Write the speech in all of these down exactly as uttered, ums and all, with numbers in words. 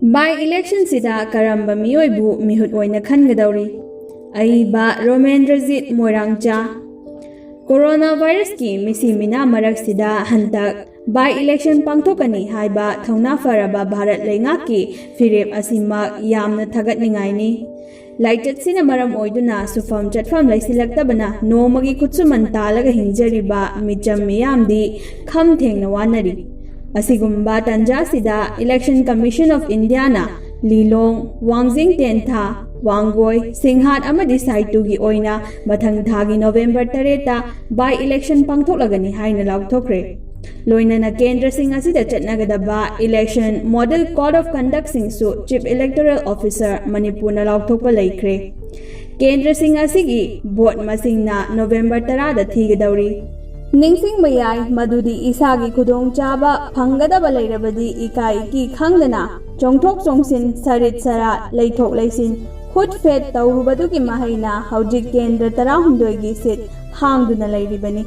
By election ꯁꯤꯗ ꯀꯔꯝꯕ ꯃꯤꯑꯣꯏꯕꯨ ꯃꯤꯍꯨꯠ ꯑꯣꯏꯅ ꯈꯟꯒꯗꯧꯔꯤ? ꯑꯏꯕ ꯔꯣꯃꯦꯟꯗ꯭ꯔꯖꯤꯠ ꯃꯣꯏꯔꯥꯡꯆꯥ꯫ ꯀꯣꯔꯣꯅꯥ ꯚꯥꯏꯔꯁꯀꯤ ꯃꯤꯁꯤ ꯃꯤꯅꯥ ꯃꯔꯛꯁꯤꯗ ꯍꯟꯗꯛ by election ꯄꯥꯡꯊꯣꯛꯀꯅꯤ ꯍꯥꯏꯕ ꯊꯧꯅꯥ ꯐꯔꯕ ꯚꯥꯔꯠ ꯂꯩꯉꯥꯛꯀꯤ ꯐꯤꯔꯦꯞ ꯑꯁꯤꯃꯛ ꯌꯥꯝꯅ ꯊꯥꯒꯠꯅꯤꯡꯉꯥꯏꯅꯤ꯫ ꯂꯥꯏꯆꯠꯁꯤꯅ ꯃꯔꯝ ꯑꯣꯏꯗꯨꯅ ꯁꯨꯐꯝ ꯆꯠꯐꯝ ꯂꯩꯁꯤꯜꯂꯛꯇꯕꯅ ꯅꯣꯡꯃꯒꯤ ꯈꯨꯠꯁꯨꯃꯟ ꯇꯥꯜꯂꯒ ꯍꯤꯡꯖꯔꯤꯕ ꯃꯤꯆꯝ ꯃꯤꯌꯥꯝꯗꯤ ꯈꯝ ꯊꯦꯡꯅ ꯋꯥꯅꯔꯤ꯫ ꯑꯁꯤꯒꯨꯝꯕ ꯇꯥꯟꯖꯥꯁꯤꯗ Election Commission of Indiaꯅ ꯂꯤꯂꯣꯡ, ꯋꯥꯡꯖꯤꯡ ꯇꯦꯟꯊꯥ, ꯋꯥꯡꯒꯣꯏ, ꯁꯤꯡꯍꯥꯠ ꯑꯃꯗꯤ ꯁꯥꯏꯇꯨꯒꯤ ꯑꯣꯏꯅ ꯃꯊꯪ ꯊꯥꯒꯤ ꯅꯣꯕꯦꯝꯕꯔ ꯇꯔꯦꯠꯇ by election ꯄꯥꯡꯊꯣꯛꯂꯒꯅꯤ ꯍꯥꯏꯅ ꯂꯥꯎꯊꯣꯛꯈ꯭ꯔꯦ꯫ ꯂꯣꯏꯅꯅ ꯀꯦꯟꯗ꯭ꯔꯁꯤꯡ ꯑꯁꯤꯗ ꯆꯠꯅꯒꯗꯕ election model code of conductꯁꯤꯡꯁꯨ Chief Electoral Officer ꯃꯅꯤꯄꯨꯔꯅ ꯂꯥꯎꯊꯣꯛꯄ ꯂꯩꯈ꯭ꯔꯦ꯫ ꯀꯦꯟꯗ꯭ꯔꯁꯤꯡ ꯑꯁꯤꯒꯤ ꯚꯣꯠ ꯃꯁꯤꯡꯅ ꯅꯣꯕꯦꯝꯕꯔ ꯇꯔꯥꯗ ꯊꯤꯒꯗꯧꯔꯤ꯫ ꯅꯤꯡꯁꯤꯡꯕ ꯌꯥꯏ ꯃꯗꯨꯗꯤ ꯏꯁꯥꯒꯤ ꯈꯨꯗꯣꯡꯆꯥꯕ ꯐꯪꯒꯗꯕ ꯂꯩꯔꯕꯗꯤ ꯏꯀꯥꯏ ꯏꯀꯤ ꯈꯪꯗꯅ ꯆꯣꯡꯊꯣꯛ ꯆꯣꯡꯁꯤꯟ, ꯁꯔꯤꯠ ꯁꯔꯥꯠ, ꯂꯩꯊꯣꯛ ꯂꯩꯁꯤꯟ, ꯍꯨꯠ ꯐꯦꯠ ꯇꯧꯔꯨꯕꯗꯨꯒꯤ ꯃꯍꯩꯅ ꯍꯧꯖꯤꯛ ꯀꯦꯟꯗ꯭ꯔ ꯇꯔꯥꯍꯨꯝꯗꯣꯏꯒꯤ ꯁꯤꯠ ꯍꯥꯡꯗꯨꯅ ꯂꯩꯔꯤꯕꯅꯤ꯫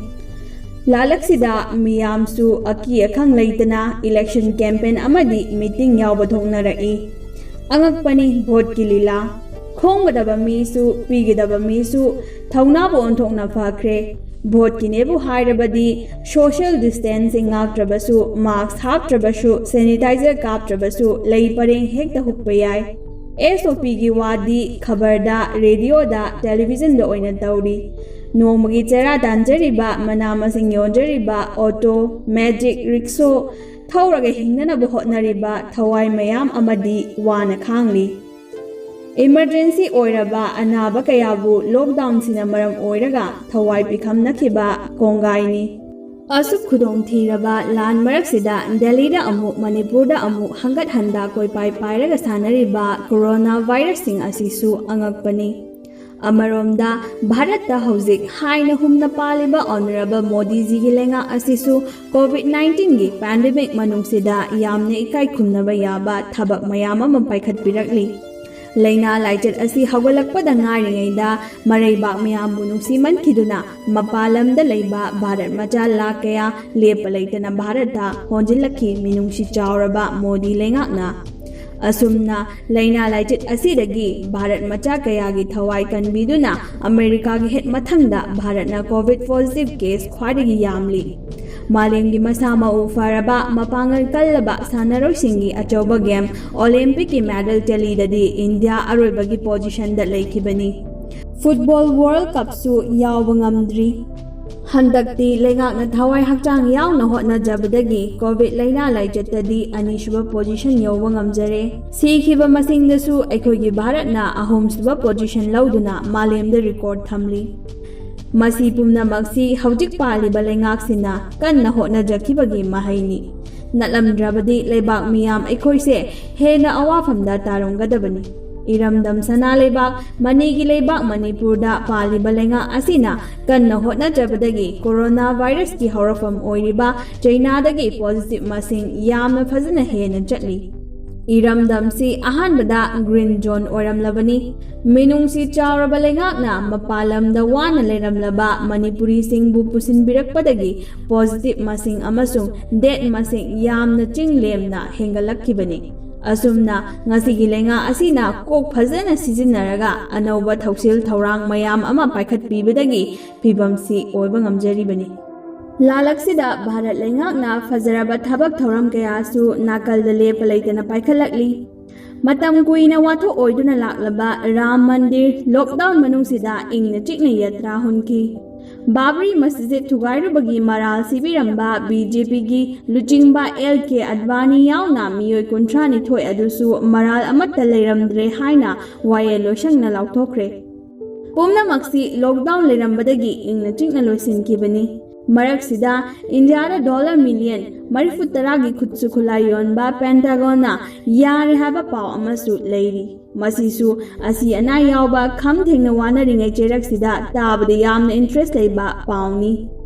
ꯂꯥꯂꯛꯁꯤꯗ ꯃꯤꯌꯥꯝꯁꯨ ꯑꯀꯤ ꯑꯈꯪ ꯂꯩꯇꯅ election campaign ꯑꯃꯗꯤ meeting ꯌꯥꯎꯕ ꯊꯣꯛꯅꯔꯛꯏ꯫ ꯑꯉꯛꯄꯅꯤ ꯚꯣꯠꯀꯤ ꯂꯤꯂꯥ꯫ ꯈꯣꯝꯒꯗꯕ ꯃꯤꯁꯨ, ꯄꯤꯒꯗꯕ ꯃꯤꯁꯨ ꯊꯧꯅꯥꯕꯨ ꯑꯣꯟꯊꯣꯛꯅ ꯐꯈ꯭ꯔꯦ꯫ ꯚꯣꯠꯀꯤꯅꯦꯕꯨ ꯍꯥꯏꯔꯕꯗꯤ social distancing ꯉꯥꯛꯇ꯭ꯔꯕꯁꯨ, mask ꯍꯥꯞꯇ꯭ꯔꯕꯁꯨ, sanitizer ꯀꯥꯞꯇ꯭ꯔꯕꯁꯨ ꯂꯩ ꯄꯔꯦꯡ ꯍꯦꯛꯇ ꯍꯨꯛꯄ ꯌꯥꯏ꯫ SOPꯒꯤ ꯋꯥꯗꯤ ꯈꯕꯔꯗ, radioꯗ, televisionꯗ ꯑꯣꯏꯅ ꯇꯧꯔꯤ꯫ ꯅꯣꯡꯃꯒꯤ ꯆꯔꯥ ꯇꯥꯟꯖꯔꯤꯕ, ꯃꯅꯥ ꯃꯁꯤꯡ ꯌꯣꯟꯖꯔꯤꯕ, auto, magic, rickshaw ꯊꯧꯔꯒ ꯍꯤꯡꯅꯅꯕ ꯍꯣꯠꯅꯔꯤꯕ ꯊꯋꯥꯏ ꯃꯌꯥꯝ ꯑꯃꯗꯤ ꯋꯥꯅ ꯈꯥꯡꯂꯤ꯫ Emergency ꯑꯣꯏꯔꯕ ꯑꯅꯥꯕ ꯀꯌꯥꯕꯨ lockdownꯁꯤꯅ ꯃꯔꯝ ꯑꯣꯏꯔꯒ ꯊꯋꯥꯏ ꯄꯤꯈꯝꯅꯈꯤꯕ ꯀꯣꯡꯒꯥꯏꯅꯤ꯫ ꯑꯁꯨꯛ ꯈꯨꯗꯣꯡꯊꯤꯔꯕ ꯂꯥꯟ ꯃꯔꯛꯁꯤꯗ ꯗꯦꯜꯂꯤꯗ ꯑꯃꯨꯛ, ꯃꯅꯤꯄꯨꯔꯗ ꯑꯃꯨꯛ ꯍꯪꯒꯠ ꯍꯟꯗ ꯀꯣꯏꯄꯥꯏ ꯄꯥꯏꯔꯒ ꯁꯥꯟꯅꯔꯤꯕ ꯀꯣꯔꯣꯅꯥ ꯚꯥꯏꯔꯁꯁꯤꯡ ꯑꯁꯤꯁꯨ ꯑꯉꯛꯄꯅꯤ꯫ ꯑꯃꯔꯣꯝꯗ ꯚꯥꯔꯠꯇ ꯍꯧꯖꯤꯛ ꯍꯥꯏꯅ ꯍꯨꯝꯅ ꯄꯥꯜꯂꯤꯕ ꯑꯣꯅꯔꯦꯕꯜ ꯃꯣꯗꯤꯖꯤꯒꯤ ꯂꯩꯉꯥꯛ ꯑꯁꯤꯁꯨ COVID nineteenꯒꯤ pandemic ꯃꯅꯨꯡꯁꯤꯗ ꯌꯥꯝꯅ ꯏꯀꯥꯏ ꯈꯨꯝꯅꯕ ꯌꯥꯕ ꯊꯕꯛ ꯃꯌꯥꯝ ꯑꯃ ꯄꯥꯏꯈꯠꯄꯤꯔꯛꯂꯤ꯫ ꯂꯥꯏꯅꯥ ꯂꯥꯏꯆꯠ ꯑꯁꯤ ꯍꯧꯒꯠꯂꯛꯄꯗ ꯉꯥꯏꯔꯤꯉꯩꯗ ꯃꯔꯩꯕꯥꯛ ꯃꯤꯌꯥꯝꯕꯨ ꯅꯨꯡꯁꯤꯃꯟꯈꯤꯗꯨꯅ ꯃꯄꯥꯟ ꯂꯝꯗ ꯂꯩꯕ ꯚꯥꯔꯠ ꯃꯆꯥ ꯂꯥꯈ ꯀꯌꯥ ꯂꯦꯞꯄ ꯂꯩꯇꯅ ꯚꯥꯔꯠꯇ ꯍꯣꯟꯖꯤꯜꯂꯛꯈꯤ ꯃꯤꯅꯨꯡꯁꯤ ꯆꯥꯎꯔꯕ ꯃꯣꯗꯤ ꯂꯩꯉꯥꯛꯅ꯫ ꯑꯁꯨꯝꯅ ꯂꯥꯏꯅꯥ ꯂꯥꯏꯆꯠ ꯑꯁꯤꯗꯒꯤ ꯚꯥꯔꯠ ꯃꯆꯥ ꯀꯌꯥꯒꯤ ꯊꯋꯥꯏ ꯀꯟꯕꯤꯗꯨꯅ ꯑꯃꯦꯔꯤꯀꯥꯒꯤ ꯍꯦꯛ ꯃꯊꯪꯗ ꯚꯥꯔꯠꯅ ꯀꯣꯚꯤꯗ ꯄꯣꯖꯤꯇꯤꯚ ꯀꯦꯁ ꯈ꯭ꯋꯥꯏꯗꯒꯤ ꯌꯥꯝꯂꯤ꯫ ꯃꯥꯂꯦꯝꯒꯤ ꯃꯁꯥ ꯃꯎ ꯐꯔꯕ, ꯃꯄꯥꯡꯒꯜ ꯀꯜꯂꯕ ꯁꯥꯟꯅꯔꯣꯏꯁꯤꯡꯒꯤ ꯑꯆꯧꯕ ꯒꯦꯝ ꯑꯣꯂꯦꯝꯄꯤꯛꯀꯤ ꯃꯦꯗꯜ ꯇꯦꯂꯤꯗꯗꯤ ꯏꯟꯗꯤꯌꯥ ꯑꯔꯣꯏꯕꯒꯤ ꯄꯣꯖꯤꯁꯟꯗ ꯂꯩꯈꯤꯕꯅꯤ꯫ ꯐꯨꯠꯕꯣꯜ ꯋꯥꯔꯜꯗ ꯀꯞꯁꯨ ꯌꯥꯎꯕ ꯉꯝꯗ꯭ꯔꯤ꯫ ꯍꯟꯗꯛꯇꯤ ꯂꯩꯉꯥꯛꯅ ꯊꯋꯥꯏ ꯍꯛꯆꯥꯡ ꯌꯥꯎꯅ ꯍꯣꯠꯅꯖꯕꯗꯒꯤ ꯀꯣꯚꯤꯗ ꯂꯥꯏꯅꯥ ꯂꯥꯏꯆꯠꯇꯗꯤ ꯑꯅꯤꯁꯨꯕ ꯄꯣꯖꯤꯁꯟ ꯌꯧꯕ ꯉꯝꯖꯔꯦ꯫ ꯁꯤꯈꯤꯕ ꯃꯁꯤꯡꯗꯁꯨ ꯑꯩꯈꯣꯏꯒꯤ ꯚꯥꯔꯠꯅ ꯑꯍꯨꯝꯁꯨꯕ ꯄꯣꯖꯤꯁꯟ ꯂꯧꯗꯨꯅ ꯃꯥꯂꯦꯝꯗ ꯔꯦꯀꯣꯔꯗ ꯊꯝꯂꯤ꯫ ꯃꯁꯤ ꯄꯨꯝꯅꯃꯛꯁꯤ ꯍꯧꯖꯤꯛ ꯄꯥꯜꯂꯤꯕ ꯂꯩꯉꯥꯛꯁꯤꯅ ꯀꯟꯅ ꯍꯣꯠꯅꯖꯈꯤꯕꯒꯤ ꯃꯍꯩꯅꯤ꯫ ꯅꯠꯂꯝꯗ꯭ꯔꯕꯗꯤ ꯂꯩꯕꯥꯛ ꯃꯤꯌꯥꯝ ꯑꯩꯈꯣꯏꯁꯦ ꯍꯦꯟꯅ ꯑꯋꯥꯐꯝꯗ ꯇꯥꯔꯝꯒꯗꯕꯅꯤ꯫ ꯏꯔꯝꯗꯝ ꯁꯅꯥ ꯂꯩꯕꯥꯛ, ꯃꯅꯤꯒꯤ ꯂꯩꯕꯥꯛ ꯃꯅꯤꯄꯨꯔꯗ ꯄꯥꯜꯂꯤꯕ ꯂꯩꯉꯥꯛ ꯑꯁꯤꯅ ꯀꯟꯅ ꯍꯣꯠꯅꯖꯕꯗꯒꯤ ꯀꯣꯔꯣꯅꯥ ꯚꯥꯏꯔꯁꯀꯤ ꯍꯧꯔꯛꯐꯝ ꯑꯣꯏꯔꯤꯕ ꯆꯩꯅꯥꯗꯒꯤ ꯄꯣꯖꯤꯇꯤꯚ ꯃꯁꯤꯡ ꯌꯥꯝꯅ ꯐꯖꯅ ꯍꯦꯟꯅ ꯆꯠꯂꯤ꯫ ꯏꯔꯝꯗꯝꯁꯤ ꯑꯍꯥꯟꯕꯗ ꯒ꯭ꯔꯤꯟ ꯖꯣꯟ ꯑꯣꯏꯔꯝꯂꯕꯅꯤ꯫ ꯃꯤꯅꯨꯡꯁꯤ ꯆꯥꯎꯔꯕ ꯂꯩꯉꯥꯛꯅ ꯃꯄꯥꯟ ꯂꯝꯗ ꯋꯥꯅ ꯂꯩꯔꯝꯂꯕ ꯃꯅꯤꯄꯨꯔꯤꯁꯤꯡꯕꯨ ꯄꯨꯁꯤꯟꯕꯤꯔꯛꯄꯗꯒꯤ ꯄꯣꯖꯤꯇꯤꯚ ꯃꯁꯤꯡ ꯑꯃꯁꯨꯡ ꯗꯦꯠ ꯃꯁꯤꯡ ꯌꯥꯝꯅ ꯆꯤꯡ ꯂꯦꯝꯅ ꯍꯦꯟꯒꯠꯂꯛꯈꯤꯕꯅꯤ꯫ ꯑꯁꯨꯝꯅ ꯉꯁꯤꯒꯤ ꯂꯩꯉꯥꯛ ꯑꯁꯤꯅ ꯀꯣꯛ ꯐꯖꯅ ꯁꯤꯖꯤꯟꯅꯔꯒ ꯑꯅꯧꯕ ꯊꯧꯁꯤꯜ ꯊꯧꯔꯥꯡ ꯃꯌꯥꯝ ꯑꯃ ꯄꯥꯏꯈꯠꯄꯤꯕꯗꯒꯤ ꯐꯤꯕꯝꯁꯤ ꯑꯣꯏꯕ ꯉꯝꯖꯔꯤꯕꯅꯤ꯫ ꯂꯥꯂꯛꯁꯤꯗ ꯚꯥꯔꯠ ꯂꯩꯉꯥꯛꯅ ꯐꯖꯔꯕ ꯊꯕꯛ ꯊꯧꯔꯝ ꯀꯌꯥꯁꯨ ꯅꯥꯀꯜꯗ ꯂꯦꯞꯄ ꯂꯩꯇꯅ ꯄꯥꯏꯈꯠꯂꯛꯂꯤ꯫ ꯃꯇꯝ ꯀꯨꯏꯅ ꯋꯥꯊꯣꯛ ꯑꯣꯏꯗꯨꯅ ꯂꯥꯛꯂꯕ ꯔꯥꯝ ꯃꯟꯗꯤꯔ ꯂꯣꯛꯗꯥꯎꯟ ꯃꯅꯨꯡꯁꯤꯗ ꯏꯪꯅ ꯆꯤꯛꯅ ꯌꯥꯇ꯭ꯔꯥ ꯍꯨꯟꯈꯤ꯫ ꯕꯥꯕ꯭ꯔꯤ ꯃꯁꯖꯤꯗ ꯊꯨꯒꯥꯏꯔꯨꯕꯒꯤ ꯃꯔꯥꯜ ꯁꯤꯕꯤꯔꯝꯕ ꯕꯤ ꯖꯦ ꯄꯤꯒꯤ ꯂꯨꯆꯤꯡꯕ ꯑꯦꯜ ꯀꯦ ꯑꯗꯚꯥꯅꯤ ꯌꯥꯎꯅ ꯃꯤꯑꯣꯏ ꯀꯨꯟꯊ꯭ꯔꯥ ꯅꯤꯊꯣꯏ ꯑꯗꯨꯁꯨ ꯃꯔꯥꯜ ꯑꯃꯠꯇ ꯂꯩꯔꯝꯗ꯭ꯔꯦ ꯍꯥꯏꯅ ꯋꯥꯌꯦꯜ ꯂꯣꯏꯁꯪꯅ ꯂꯥꯎꯊꯣꯛꯈ꯭ꯔꯦ꯫ ꯄꯨꯝꯅꯃꯛꯁꯤ ꯂꯣꯛꯗꯥꯎꯟ ꯂꯩꯔꯝꯕꯗꯒꯤ ꯏꯪꯅ ꯆꯤꯛꯅ ꯂꯣꯏꯁꯤꯟꯈꯤꯕꯅꯤ꯫ ꯃꯔꯛꯁꯤꯗ ꯏꯟꯗꯤꯌꯥꯗ ꯗꯣꯂꯔ ꯃꯤꯂꯤꯌꯟ ꯃꯔꯤꯐꯨ ꯇꯔꯥꯒꯤ ꯈꯨꯠꯁꯨ ꯈꯨꯠꯂꯥꯏ ꯌꯣꯟꯕ ꯄꯦꯟꯇꯥꯒꯣꯟꯅ ꯌꯥꯔꯦ ꯍꯥꯏꯕ ꯄꯥꯎ ꯑꯃꯁꯨ ꯂꯩꯔꯤ꯫ ꯃꯁꯤꯁꯨ ꯑꯁꯤ ꯑꯅꯥ ꯌꯥꯎꯕ ꯈꯝ ꯊꯦꯡꯅ ꯋꯥꯅꯔꯤꯉꯩ ꯆꯩꯔꯛꯁꯤꯗ ꯇꯥꯕꯗ ꯌꯥꯝꯅ ꯏꯟꯇꯔꯦꯁ ꯂꯩꯕ ꯄꯥꯎꯅꯤ꯫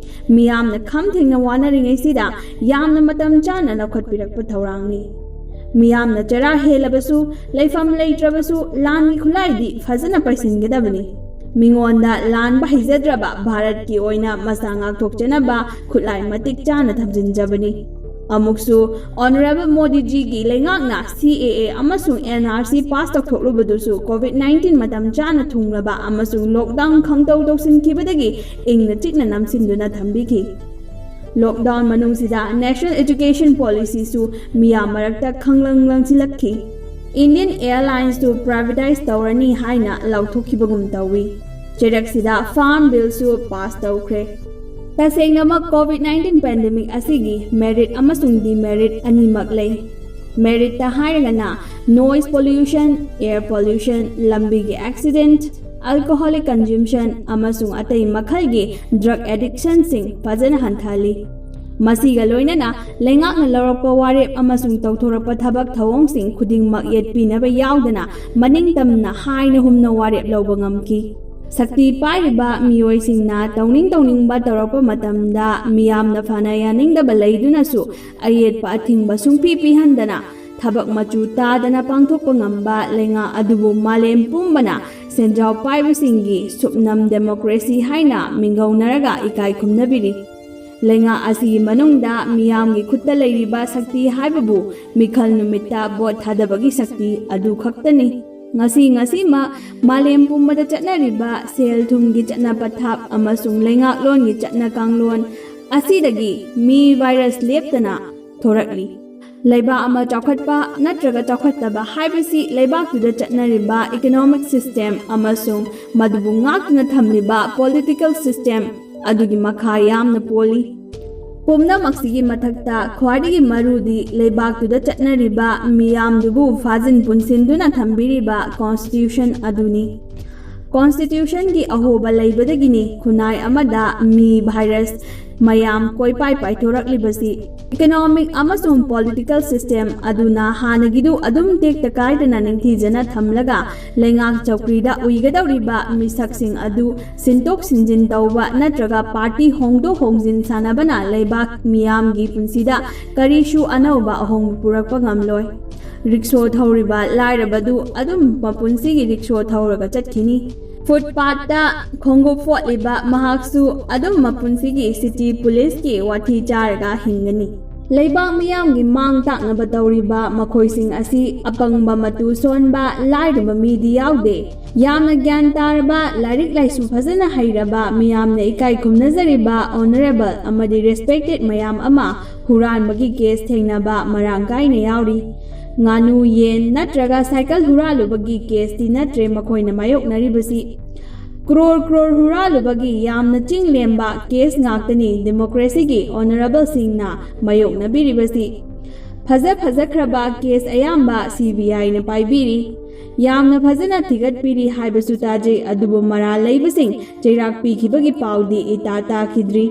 ꯃꯤꯌꯥꯝꯅ ꯈꯝ ꯊꯦꯡꯅ ꯋꯥꯅꯔꯤꯉꯩꯁꯤꯗ ꯌꯥꯝꯅ ꯃꯇꯝ ꯆꯥꯅ ꯂꯧꯈꯠꯄꯤꯔꯛꯄ ꯊꯧꯔꯥꯡꯅꯤ꯫ ꯃꯤꯌꯥꯝꯅ ꯆꯔꯥ ꯍꯦꯜꯂꯕꯁꯨ, ꯂꯩꯐꯝ ꯂꯩꯇ꯭ꯔꯕꯁꯨ ꯂꯥꯟꯒꯤ ꯈꯨꯠꯂꯥꯏꯗꯤ ꯐꯖꯅ ꯄꯩꯁꯤꯟꯒꯗꯕꯅꯤ꯫ ꯃꯤꯉꯣꯟꯗ ꯂꯥꯟꯕ ꯍꯩꯖꯗ꯭ꯔꯕ ꯚꯥꯔꯠꯀꯤ ꯑꯣꯏꯅ ꯃꯁꯥ ꯉꯥꯛꯊꯣꯛꯆꯅꯕ ꯈꯨꯠꯂꯥꯏ ꯃꯇꯤꯛ ꯆꯥꯅ ꯊꯝꯖꯤꯟꯖꯕꯅꯤ꯫ ꯑꯃꯨꯛꯁꯨ, ꯑꯣꯅꯔꯦꯕꯜ ꯃꯣꯗꯤꯖꯤꯒꯤ ꯂꯩꯉꯥꯛꯅ C A A ꯑꯃꯁꯨꯡ N R C ꯄꯥꯁ ꯇꯧꯊꯣꯛꯂꯨꯕꯗꯨꯁꯨ COVID nineteen ꯃꯇꯝ ꯆꯥꯅ ꯊꯨꯡꯂꯕ ꯑꯃꯁꯨꯡ ꯂꯣꯛꯗꯥꯎꯟ ꯈꯪꯇꯧ ꯇꯧꯁꯤꯟꯈꯤꯕꯗꯒꯤ ꯏꯪꯅ ꯆꯤꯛꯅ ꯅꯝꯁꯤꯟꯗꯨꯅ ꯊꯝꯕꯤꯈꯤ꯫ ꯂꯣꯛꯗꯥꯎꯟ ꯃꯅꯨꯡꯁꯤꯗ National Education Policyꯁꯨ ꯃꯤꯌꯥꯝ ꯃꯔꯛꯇ ꯈꯪꯂꯪ ꯂꯪꯁꯤꯜꯂꯛꯈꯤ꯫ Indian Airlinesꯇꯨ privatise ꯇꯧꯔꯅꯤ ꯍꯥꯏꯅ ꯂꯥꯎꯊꯣꯛꯈꯤꯕꯒꯨꯝ ꯇꯧꯏ꯫ ꯆꯩꯔꯛꯁꯤꯗ Farm Billꯁꯨ ꯄꯥꯁ ꯇꯧꯈ꯭ꯔꯦ꯫ ꯇꯁꯦꯡꯅꯃꯛ COVID nineteen pandemic ꯑꯁꯤꯒꯤ merit ꯑꯃꯁꯨꯡ demerit ꯑꯅꯤꯃꯛ ꯂꯩ꯫ Meritꯇ ꯍꯥꯏꯔꯒꯅ noise pollution, air pollution, ꯂꯝꯕꯤꯒꯤ accident, alcoholic consumption ꯑꯃꯁꯨꯡ ꯑꯇꯩ ꯃꯈꯜꯒꯤ drug addictionꯁꯤꯡ ꯐꯖꯅ ꯍꯟꯊꯍꯜꯂꯤ꯫ ꯃꯁꯤꯒ ꯂꯣꯏꯅꯅ ꯂꯩꯉꯥꯛꯅ ꯂꯧꯔꯛꯄ ꯋꯥꯔꯦꯞ ꯑꯃꯁꯨꯡ ꯇꯧꯊꯣꯔꯛꯄ ꯊꯕꯛ ꯊꯧꯑꯣꯡꯁꯤꯡ ꯈꯨꯗꯤꯡꯃꯛ ꯌꯦꯠꯄꯤꯅꯕ ꯌꯥꯎꯗꯅ ꯃꯅꯤꯡ ꯇꯝꯅ ꯍꯥꯏꯅ ꯍꯨꯝꯅ ꯋꯥꯔꯦꯞ ꯂꯧꯕ ꯉꯝꯈꯤ꯫ ꯁꯛꯇꯤ ꯄꯥꯏꯔꯤꯕ ꯃꯤꯑꯣꯏꯁꯤꯡꯅ ꯇꯧꯅꯤꯡ ꯇꯧꯅꯤꯡꯕ ꯇꯧꯔꯛꯄ ꯃꯇꯝꯗ ꯃꯤꯌꯥꯝꯅ ꯐꯅ ꯌꯥꯅꯤꯡꯗꯕ ꯂꯩꯗꯨꯅꯁꯨ ꯑꯌꯦꯠꯄ ꯑꯊꯤꯡꯕ ꯁꯨꯡꯄꯤ ꯄꯤꯍꯟꯗꯅ ꯊꯕꯛ ꯃꯆꯨ ꯇꯥꯗꯅ ꯄꯥꯡꯊꯣꯛꯄ ꯉꯝꯕ ꯂꯩꯉꯥꯛ ꯑꯗꯨꯕꯨ ꯃꯥꯂꯦꯝ ꯄꯨꯝꯕꯅ ꯁꯦꯟꯖꯥꯎ ꯄꯥꯏꯕꯁꯤꯡꯒꯤ ꯁꯨꯞꯅꯝ democracy ꯍꯥꯏꯅ ꯃꯤꯡꯒꯧꯅꯔꯒ ꯏꯀꯥꯏ ꯈꯨꯝꯅꯕꯤꯔꯤ꯫ ꯂꯩꯉꯥꯛ ꯑꯁꯤꯒꯤ ꯃꯅꯨꯡꯗ ꯃꯤꯌꯥꯝꯒꯤ ꯈꯨꯠꯇ ꯂꯩꯔꯤꯕ ꯁꯛꯇꯤ ꯍꯥꯏꯕꯕꯨ ꯃꯤꯈꯜ ꯅꯨꯃꯤꯠꯇ ꯚꯣꯠ ꯊꯥꯗꯕꯒꯤ ꯁꯛꯇꯤ ꯑꯗꯨ ꯈꯛꯇꯅꯤ꯫ ꯉꯁꯤ ꯉꯁꯤꯃꯛ ꯃꯥꯂꯦꯝ ꯄꯨꯝꯕꯗ ꯆꯠꯅꯔꯤꯕ ꯁꯦꯜ ꯊꯨꯝꯒꯤ ꯆꯠꯅ ꯄꯊꯥꯞ ꯑꯃꯁꯨꯡ ꯂꯩꯉꯥꯛꯂꯣꯟꯒꯤ ꯆꯠꯅ ꯀꯥꯡꯂꯣꯟ ꯑꯁꯤꯗꯒꯤ ꯃꯤ ꯚꯥꯏꯔꯁ ꯂꯦꯞꯇꯅ ꯊꯣꯔꯛꯂꯤ꯫ ꯂꯩꯕꯥꯛ ꯑꯃ ꯆꯥꯎꯈꯠꯄ ꯅꯠꯇ꯭ꯔꯒ ꯆꯥꯎꯈꯠꯇꯕ ꯍꯥꯏꯕꯁꯤ ꯂꯩꯕꯥꯛꯇꯨꯗ ꯆꯠꯅꯔꯤꯕ economic system ꯑꯃꯁꯨꯡ ꯃꯗꯨꯕꯨ ꯉꯥꯛꯇꯨꯅ ꯊꯝꯂꯤꯕ political system ꯑꯗꯨꯒꯤ ꯃꯈꯥ ꯌꯥꯝꯅ ꯄꯣꯜꯂꯤ꯫ ꯄꯨꯝꯅꯃꯛꯁꯤꯒꯤ ꯃꯊꯛꯇ ꯈ꯭ꯋꯥꯏꯗꯒꯤ ꯃꯔꯨꯗꯤ ꯂꯩꯕꯥꯛꯇꯨꯗ ꯆꯠꯅꯔꯤꯕ ꯃꯤꯌꯥꯝꯗꯨꯕꯨ ꯐꯥꯖꯤꯟ ꯄꯨꯟꯁꯤꯟꯗꯨꯅ ꯊꯝꯕꯤꯔꯤꯕ constitution ꯑꯗꯨꯅꯤ꯫ Constitutionꯒꯤ ꯑꯍꯣꯕ ꯂꯩꯕꯗꯒꯤꯅꯤ ꯈꯨꯟꯅꯥꯏ ꯑꯃꯗ ꯃꯤ ꯚꯥꯏꯔꯁ ꯃꯌꯥꯝ ꯀꯣꯏꯄꯥꯏ ꯄꯥꯏꯊꯣꯔꯛꯂꯤꯕꯁꯤ꯫ Economic ꯑꯃꯁꯨꯡ political system ꯑꯗꯨꯅ ꯍꯥꯟꯅꯒꯤꯗꯨ ꯑꯗꯨꯝ ꯇꯦꯛꯇ ꯀꯥꯏꯗꯅ ꯅꯤꯡꯊꯤꯖꯅ ꯊꯝꯂꯒ ꯂꯩꯉꯥꯛ ꯆꯧꯀ꯭ꯔꯤꯗ ꯎꯏꯒꯗꯧꯔꯤꯕ ꯃꯤꯁꯛꯁꯤꯡ ꯑꯗꯨ ꯁꯤꯟꯗꯣꯛ ꯁꯤꯟꯖꯤꯟ ꯇꯧꯕ ꯅꯠꯇ꯭ꯔꯒ party ꯍꯣꯡꯗꯣꯛ ꯍꯣꯡꯖꯤꯟ ꯁꯥꯟꯅꯕꯅ ꯂꯩꯕꯥꯛ ꯃꯤꯌꯥꯝꯒꯤ ꯄꯨꯟꯁꯤꯗ ꯀꯔꯤꯁꯨ ꯑꯅꯧꯕ ꯑꯍꯣꯡꯕ ꯄꯨꯔꯛꯄ ꯉꯝꯂꯣꯏ꯫ ꯔꯤꯛꯁꯣ ꯊꯧꯔꯤꯕ ꯂꯥꯏꯔꯕꯗꯨ ꯑꯗꯨꯝ ꯃꯄꯨꯟꯁꯤꯒꯤ ꯔꯤꯛꯁꯣ ꯊꯧꯔꯒ ꯆꯠꯈꯤꯅꯤ꯫ ꯐꯨꯠꯄꯥꯠꯇ ꯈꯣꯡꯎꯞ ꯐꯣꯠꯂꯤꯕ ꯃꯍꯥꯛꯁꯨ ꯑꯗꯨꯝ ꯃꯄꯨꯟꯁꯤꯒꯤ city policeꯀꯤ ꯋꯥꯊꯤ ꯆꯥꯔꯒ ꯍꯤꯡꯒꯅꯤ꯫ ꯂꯩꯕꯥꯛ ꯃꯤꯌꯥꯝꯒꯤ ꯃꯥꯡ ꯇꯥꯛꯅꯕ ꯇꯧꯔꯤꯕ ꯃꯈꯣꯏꯁꯤꯡ ꯑꯁꯤ ꯑꯄꯪꯕ, ꯃꯇꯨ ꯁꯣꯟꯕ, ꯂꯥꯏꯔꯕ ꯃꯤꯗꯤ ꯌꯥꯎꯗꯦ꯫ ꯌꯥꯝꯅ ꯒ꯭ꯌꯥꯟ ꯇꯥꯔꯕ, ꯂꯥꯏꯔꯤꯛ ꯂꯥꯏꯁꯨ ꯐꯖꯅ ꯍꯩꯔꯕ, ꯃꯤꯌꯥꯝꯅ ꯏꯀꯥꯏ ꯈꯨꯝꯅꯖꯔꯤꯕ honourable ꯑꯃꯗꯤ respected ꯃꯌꯥꯝ ꯑꯃ ꯍꯨꯔꯥꯟꯕꯒꯤ case ꯊꯦꯡꯅꯕ ꯃꯔꯥꯡ ꯀꯥꯏꯅ ꯌꯥꯎꯔꯤ꯫ ꯉꯥꯅꯨ, ꯌꯦꯟ ꯅꯠꯇ꯭ꯔꯒ cycle ꯍꯨꯔꯥꯜꯂꯨꯕꯒꯤ caseꯇꯤ ꯅꯠꯇ꯭ꯔꯦ ꯃꯈꯣꯏꯅ ꯃꯥꯌꯣꯛꯅꯔꯤꯕꯁꯤ꯫ ꯀ꯭ꯔꯣꯔ ꯀ꯭ꯔꯣꯔ ꯍꯨꯔꯥꯜꯂꯨꯕꯒꯤ ꯌꯥꯝꯅ ꯆꯤꯡ ꯂꯦꯝꯕ case ꯉꯥꯛꯇꯅꯤ democracyꯒꯤ honourableꯁꯤꯡꯅ ꯃꯥꯌꯣꯛꯅꯕꯤꯔꯤꯕꯁꯤ꯫ ꯐꯖ ꯐꯖꯈ꯭ꯔꯕ case ꯑꯌꯥꯝꯕ CBIꯅ ꯄꯥꯏꯕꯤꯔꯤ꯫ ꯌꯥꯝꯅ ꯐꯖꯅ ꯊꯤꯒꯠꯄꯤꯔꯤ ꯍꯥꯏꯕꯁꯨ ꯇꯥꯖꯩ, ꯑꯗꯨꯕꯨ ꯃꯔꯥꯜ ꯂꯩꯕꯁꯤꯡ ꯆꯩꯔꯥꯛ ꯄꯤꯈꯤꯕꯒꯤ ꯄꯥꯎꯗꯤ ꯏꯇꯥ ꯇꯥꯈꯤꯗ꯭ꯔꯤ꯫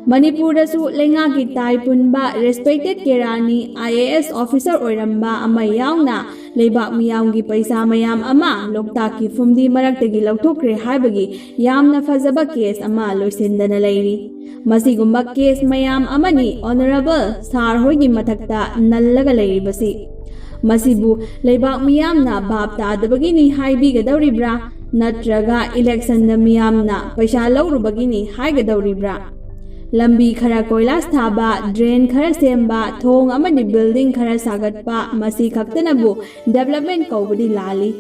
ꯃꯅꯤꯄꯨꯔꯗꯁꯨ ꯂꯩꯉꯥꯛꯀꯤ ꯇꯥꯏ ꯄꯨꯟꯕ respected ꯀꯦꯔꯥꯅꯤ IAS officer ꯑꯣꯏꯔꯝꯕ ꯑꯃ ꯌꯥꯎꯅ ꯂꯩꯕꯥꯛ ꯃꯤꯌꯥꯝꯒꯤ ꯄꯩꯁꯥ ꯃꯌꯥꯝ ꯑꯃ ꯂꯣꯛꯇꯥꯛꯀꯤ ꯐꯨꯝꯗꯤ ꯃꯔꯛꯇꯒꯤ ꯂꯧꯊꯣꯛꯈ꯭ꯔꯦ ꯍꯥꯏꯕꯒꯤ ꯌꯥꯝꯅ ꯐꯖꯕ case ꯑꯃ ꯂꯣꯏꯁꯤꯟꯗꯅ ꯂꯩꯔꯤ꯫ ꯃꯁꯤꯒꯨꯝꯕ case ꯃꯌꯥꯝ ꯑꯃꯅꯤ honourable sir ꯍꯣꯏꯒꯤ ꯃꯊꯛꯇ ꯅꯜꯂꯒ ꯂꯩꯔꯤꯕꯁꯤ꯫ ꯃꯁꯤꯕꯨ ꯂꯩꯕꯥꯛ ꯃꯤꯌꯥꯝꯅ ꯚꯥꯞ ꯇꯥꯗꯕꯒꯤꯅꯤ ꯍꯥꯏꯕꯤꯒꯗꯧꯔꯤꯕ꯭ꯔꯥ? ꯅꯠꯇ꯭ꯔꯒ electionꯗ ꯃꯤꯌꯥꯝꯅ ꯄꯩꯁꯥ ꯂꯧꯔꯨꯕꯒꯤꯅꯤ ꯍꯥꯏꯒꯗꯧꯔꯤꯕ꯭ꯔꯥ? ꯂꯝꯕꯤ ꯈꯔ ꯀꯣꯏꯂꯥꯁ ꯊꯥꯕ, drain ꯈꯔ ꯁꯦꯝꯕ, ꯊꯣꯡ ꯑꯃꯗꯤ building ꯈꯔ ꯁꯥꯒꯠꯄ, ꯃꯁꯤ ꯈꯛꯇꯅꯕꯨ development ꯀꯧꯕꯗꯤ ꯂꯥꯜꯂꯤ꯫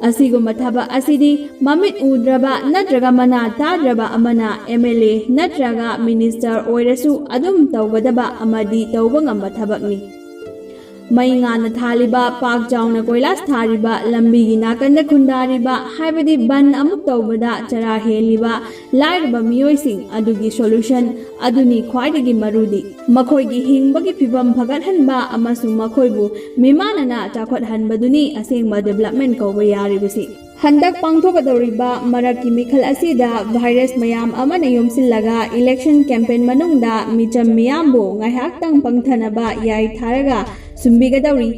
ꯑꯁꯤꯒꯨꯝꯕ ꯊꯕꯛ ꯑꯁꯤꯗꯤ ꯃꯃꯤꯠ ꯎꯗ꯭ꯔꯕ ꯅꯠꯇ꯭ꯔꯒ ꯃꯅꯥ ꯇꯥꯗ꯭ꯔꯕ ꯑꯃꯅ MLA ꯅꯠꯇ꯭ꯔꯒ minister ꯑꯣꯏꯔꯁꯨ ꯑꯗꯨꯝ ꯇꯧꯒꯗꯕ ꯑꯃꯗꯤ ꯇꯧꯕ ꯉꯝꯕ ꯊꯕꯛꯅꯤ꯫ ꯃꯩ ꯉꯥꯅ ꯊꯥꯜꯂꯤꯕ, ꯄꯥꯛ ꯆꯥꯎꯅ ꯀꯣꯏꯂꯥꯁ ꯊꯥꯔꯤꯕ, ꯂꯝꯕꯤꯒꯤ ꯅꯥꯀꯟꯗ ꯈꯨꯟꯗꯥꯔꯤꯕ, ꯍꯥꯏꯕꯗꯤ ꯕꯟ ꯑꯃꯨꯛ ꯇꯧꯕꯗ ꯆꯔꯥ ꯍꯦꯜꯂꯤꯕ ꯂꯥꯏꯔꯕ ꯃꯤꯑꯣꯏꯁꯤꯡ ꯑꯗꯨꯒꯤ solution ꯑꯗꯨꯅꯤ ꯈ꯭ꯋꯥꯏꯗꯒꯤ ꯃꯔꯨꯗꯤ꯫ ꯃꯈꯣꯏꯒꯤ ꯍꯤꯡꯕꯒꯤ ꯐꯤꯚꯝ ꯐꯒꯠꯍꯟꯕ ꯑꯃꯁꯨꯡ ꯃꯈꯣꯏꯕꯨ ꯃꯤꯃꯥꯟꯅꯅ ꯆꯥꯎꯈꯠꯍꯟꯕꯗꯨꯅꯤ ꯑꯁꯦꯡꯕ development ꯀꯧꯕ ꯌꯥꯔꯤꯕꯁꯤ꯫ ꯍꯟꯗꯛ ꯄꯥꯡꯊꯣꯛꯀꯗꯧꯔꯤꯕ ꯃꯔꯛꯀꯤ ꯃꯤꯈꯜ ꯑꯁꯤꯗ virus ꯃꯌꯥꯝ ꯑꯃꯅ ꯌꯣꯝꯁꯤꯜꯂꯒ election campaign ꯃꯅꯨꯡꯗ ꯃꯤꯆꯝ ꯃꯤꯌꯥꯝꯕꯨ ꯉꯥꯏꯍꯥꯛꯇꯪ ꯄꯪꯊꯅꯕ ꯌꯥꯏ ꯊꯥꯔꯒ ꯁꯨꯝꯕꯤꯒꯗꯧꯔꯤ꯫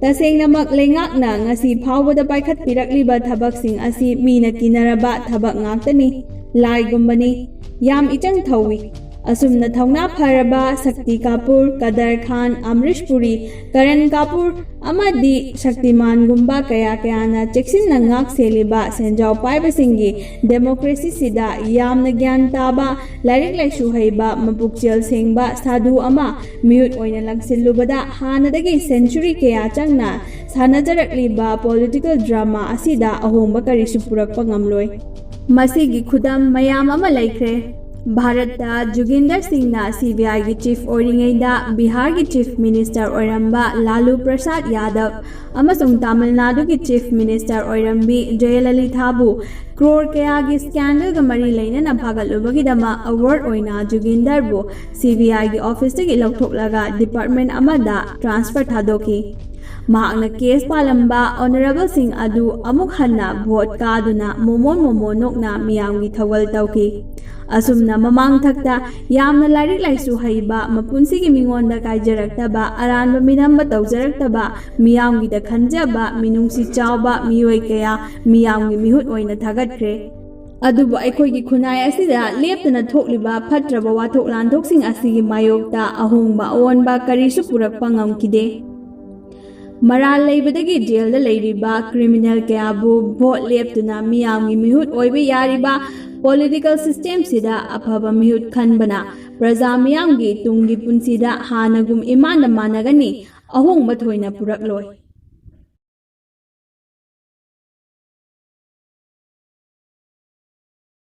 ꯇꯁꯦꯡꯅꯃꯛ ꯂꯩꯉꯥꯛꯅ ꯉꯁꯤ ꯐꯥꯎꯕꯗ ꯄꯥꯏꯈꯠꯄꯤꯔꯛꯂꯤꯕ ꯊꯕꯛꯁꯤꯡ ꯑꯁꯤ ꯃꯤꯅ ꯀꯤꯅꯔꯕ ꯊꯕꯛ ꯉꯥꯛꯇꯅꯤ꯫ ꯂꯥꯏꯒꯨꯝꯕꯅꯤ꯫ ꯌꯥꯝ ꯏꯆꯪ ꯊꯧꯏ꯫ ꯑꯁꯨꯝꯅ ꯊꯧꯅꯥ ꯐꯔꯕ ꯁꯛꯇꯤ ꯀꯥꯄꯨꯔ, ꯀꯗꯔ ꯈꯥꯟ, ꯑꯃꯔꯤꯁ ꯄꯨꯔꯤ, ꯀꯔꯟ ꯀꯥꯄꯨꯔ ꯑꯃꯗꯤ ꯁꯛꯇꯤꯃꯥꯟꯒꯨꯝꯕ ꯀꯌꯥ ꯀꯌꯥꯅ ꯆꯦꯛꯁꯤꯟꯅ ꯉꯥꯛ ꯁꯦꯜꯂꯤꯕ ꯁꯦꯟꯖꯥꯎ ꯄꯥꯏꯕꯁꯤꯡꯒꯤ ꯗꯦꯃꯣꯀ꯭ꯔꯦꯁꯤꯁꯤꯗ ꯌꯥꯝꯅ ꯒ꯭ꯌꯥꯟ ꯇꯥꯕ, ꯂꯥꯏꯔꯤꯛ ꯂꯥꯏꯁꯨ ꯍꯩꯕ, ꯃꯄꯨꯛꯆꯦꯜ ꯁꯦꯡꯕ ꯁꯥꯗꯨ ꯑꯃ ꯃꯤꯍꯨꯠ ꯑꯣꯏꯅ ꯂꯪꯁꯤꯜꯂꯨꯕꯗ ꯍꯥꯟꯅꯗꯒꯤ ꯁꯦꯟꯆꯨꯔꯤ ꯀꯌꯥ ꯆꯪꯅ ꯁꯥꯟꯅꯖꯔꯛꯂꯤꯕ ꯄꯣꯂꯤꯇꯤꯀꯦꯜ ꯗ꯭ꯔꯃꯥ ꯑꯁꯤꯗ ꯑꯍꯣꯡꯕ ꯀꯔꯤꯁꯨ ꯄꯨꯔꯛꯄ ꯉꯝꯂꯣꯏ꯫ ꯃꯁꯤꯒꯤ ꯈꯨꯗꯝ ꯃꯌꯥꯝ ꯑꯃ ꯂꯩꯈ꯭ꯔꯦ꯫ ꯚꯥꯔꯠꯇ ꯖꯨꯒꯤꯟꯗꯔ ꯁꯤꯡꯅ ꯁꯤ ꯕꯤ ꯑꯥꯏꯒꯤ ꯆꯤꯐ ꯑꯣꯏꯔꯤꯉꯩꯗ ꯕꯤꯍꯥꯔꯒꯤ ꯆꯤꯐ ꯃꯤꯅꯤꯁꯇꯔ ꯑꯣꯏꯔꯝꯕ ꯂꯥꯂꯨ ꯄ꯭ꯔꯁꯥꯗ ꯌꯥꯗꯕ ꯑꯃꯁꯨꯡ ꯇꯥꯃꯤꯜ ꯅꯥꯗꯨꯒꯤ ꯆꯤꯐ ꯃꯤꯅꯤꯁꯇꯔ ꯑꯣꯏꯔꯝꯕꯤ ꯖꯌꯂꯂꯤꯊꯥꯕꯨ ꯀ꯭ꯔꯣꯔ ꯀꯌꯥꯒꯤ ꯁ꯭ꯀꯦꯟꯗꯜꯒ ꯃꯔꯤ ꯂꯩꯅꯅ ꯐꯥꯒꯠꯂꯨꯕꯒꯤꯗꯃꯛ ꯑꯦꯋꯥꯔꯗ ꯑꯣꯏꯅ ꯖꯨꯒꯤꯟꯗꯔꯕꯨ ꯁꯤ ꯕꯤ ꯑꯥꯏꯒꯤ ꯑꯣꯐꯤꯁꯇꯒꯤ ꯂꯧꯊꯣꯛꯂꯒ ꯗꯤꯄꯥꯔꯠꯃꯦꯟ ꯑꯃꯗ ꯇ꯭ꯔꯥꯟꯁꯐꯔ ꯊꯥꯗꯣꯛꯈꯤ꯫ ꯃꯍꯥꯛꯅ ꯀꯦꯁ ꯄꯥꯜꯂꯝꯕ ꯑꯣꯅꯔꯦꯕꯜꯁꯤꯡ ꯑꯗꯨ ꯑꯃꯨꯛ ꯍꯟꯅ ꯚꯣꯠ ꯀꯥꯗꯨꯅ ꯃꯣꯃꯣꯟ ꯃꯣꯃꯣꯟ ꯅꯣꯛꯅ ꯃꯤꯌꯥꯝꯒꯤ ꯊꯧꯒꯜ ꯇꯧꯈꯤ꯫ ꯑꯁꯨꯝꯅ ꯃꯃꯥꯡꯊꯛꯇ ꯌꯥꯝꯅ ꯂꯥꯏꯔꯤꯛ ꯂꯥꯏꯁꯨ ꯍꯩꯕ, ꯃꯄꯨꯟꯁꯤꯒꯤ ꯃꯤꯉꯣꯟꯗ ꯀꯥꯏꯖꯔꯛꯇꯕ, ꯑꯔꯥꯟꯕ ꯃꯤꯅꯝꯕ ꯇꯧꯖꯔꯛꯇꯕ, ꯃꯤꯌꯥꯝꯒꯤꯗ ꯈꯟꯖꯕ, ꯃꯤꯅꯨꯡꯁꯤ ꯆꯥꯎꯕ ꯃꯤꯑꯣꯏ ꯀꯌꯥ ꯃꯤꯌꯥꯝꯒꯤ ꯃꯤꯍꯨꯠ ꯑꯣꯏꯅ ꯊꯥꯒꯠꯈ꯭ꯔꯦ꯫ ꯑꯗꯨꯕꯨ ꯑꯩꯈꯣꯏꯒꯤ ꯈꯨꯟꯅꯥꯏ ꯑꯁꯤꯗ ꯂꯦꯞꯇꯅ ꯊꯣꯛꯂꯤꯕ ꯐꯠꯇ꯭ꯔꯕ ꯋꯥꯊꯣꯛ ꯂꯥꯟꯊꯣꯛꯁꯤꯡ ꯑꯁꯤꯒꯤ ꯃꯥꯌꯣꯛꯇ ꯑꯍꯣꯡꯕ ꯑꯑꯣꯟꯕ ꯀꯔꯤꯁꯨ ꯄꯨꯔꯛꯄ ꯉꯝꯈꯤꯗꯦ꯫ ꯃꯔꯥꯜ ꯂꯩꯕꯗꯒꯤ ꯖꯦꯜꯗ ꯂꯩꯔꯤꯕ ꯀ꯭ꯔꯤꯃꯤꯅꯦꯜ ꯀꯌꯥꯕꯨ ꯚꯣꯠ ꯂꯦꯞꯇꯨꯅ ꯃꯤꯌꯥꯝꯒꯤ ꯃꯤꯍꯨꯠ ꯑꯣꯏꯕ ꯌꯥꯔꯤꯕ ꯄꯣꯂꯤꯇꯤꯀꯦꯜ ꯁꯤꯁꯇꯦꯝꯁꯤꯗ ꯑꯐꯕ ꯃꯤꯍꯨꯠ ꯈꯟꯕꯅ ꯄ꯭ꯔꯖꯥ ꯃꯤꯌꯥꯝꯒꯤ ꯇꯨꯡꯒꯤ ꯄꯨꯟꯁꯤꯗ ꯍꯥꯟꯅꯒꯨꯝ ꯏꯃꯥꯟꯗ ꯃꯥꯟꯅꯒꯅꯤ, ꯑꯍꯣꯡꯕ ꯊꯣꯏꯅ ꯄꯨꯔꯛꯂꯣꯏ꯫